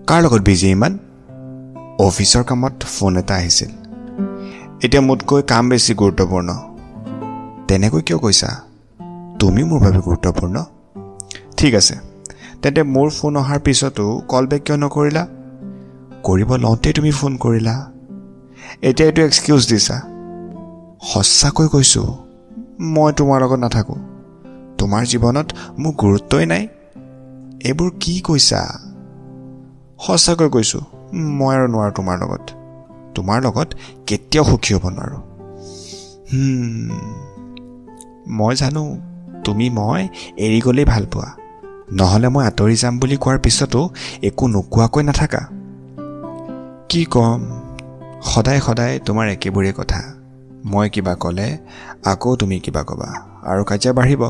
কাৰ লগত বিজি ইমান? অফিচৰ কামত ফোন এটা আহিছিল। এতিয়া মোতকৈ কাম বেছি গুৰুত্বপূৰ্ণ। তেনেকৈ কিয় কৈছা? তুমি মোৰ বাবে গুৰুত্বপূৰ্ণ। ঠিক আছে, তেন্তে মোৰ ফোন অহাৰ পিছতো কল বেক কিয় নকৰিলা? কৰিব লওঁতেই তুমি ফোন কৰিলা। এতিয়া এইটো এক্সকিউজ দিছা। সঁচাকৈ কৈছোঁ, মই তোমাৰ লগত নাথাকোঁ। তোমাৰ জীৱনত মোৰ গুৰুত্বই নাই। এইবোৰ কি কৈছা? সঁচাকৈ কৈছোঁ, মই আৰু নোৱাৰোঁ তোমাৰ লগত। তোমাৰ লগত কেতিয়াও সুখী হ'ব নোৱাৰোঁ। মই জানো তুমি মই এৰি গ'লেই ভাল পোৱা। নহ'লে মই আঁতৰি যাম বুলি কোৱাৰ পিছতো একো নোকোৱাকৈ নাথাকা। কি ক'ম, সদায় সদায় তোমাৰ একেবোৰেই কথা। মই কিবা ক'লে আকৌ তুমি কিবা ক'বা আৰু কাজিয়া বাঢ়িব।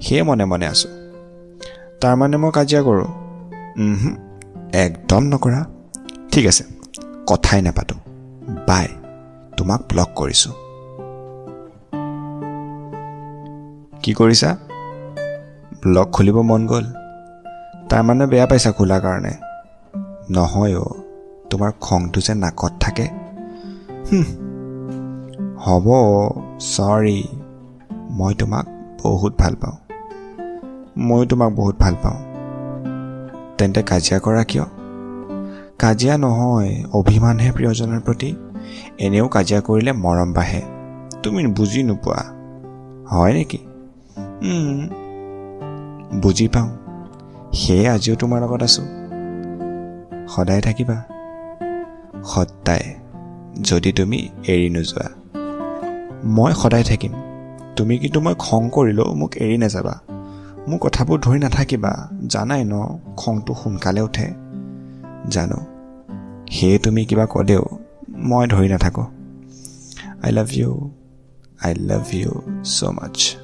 সেয়ে মনে মনে আছোঁ। তাৰমানে মই কাজিয়া কৰোঁ? একদম নকৰা। ঠিক আছে, কথাই নাপাতোঁ। বাই, তোমাক ব্লক কৰিছোঁ। কি কৰিছা? ব্লক খুলিব মন গ'ল? তাৰমানে বেয়া পাইছা খোলাৰ কাৰণে? নহয় অ', তোমাৰ খংটো যে নাকত থাকে। হ'ব, চৰি। মই তোমাক বহুত ভাল পাওঁ। ময়ো তোমাক বহুত ভাল পাওঁ। তেন্তে কাজিয়া কৰা কিয়? কাজিয়া নহয়, অভিমানহে প্ৰিয়জনৰ প্ৰতি। এনেও কাজিয়া কৰিলে মৰম বাঢ়ে। তুমি বুজি নোপোৱা হয় নেকি? বুজি পাওঁ, সেয়ে আজিও তোমাৰ লগত আছোঁ। সদায় থাকিবা, সদায়, যদি তুমি এৰি নোযোৱা। মই সদায় থাকিম। তুমি কিন্তু মই খং কৰিলেও মোক এৰি নাযাবা। মোৰ কথাবোৰ ধৰি নাথাকিবা। জানাই ন, খংটো সোনকালে উঠে। জানো, সেয়ে তুমি কিবা ক'লেও মই ধৰি নাথাকোঁ। I love you, I love you so much.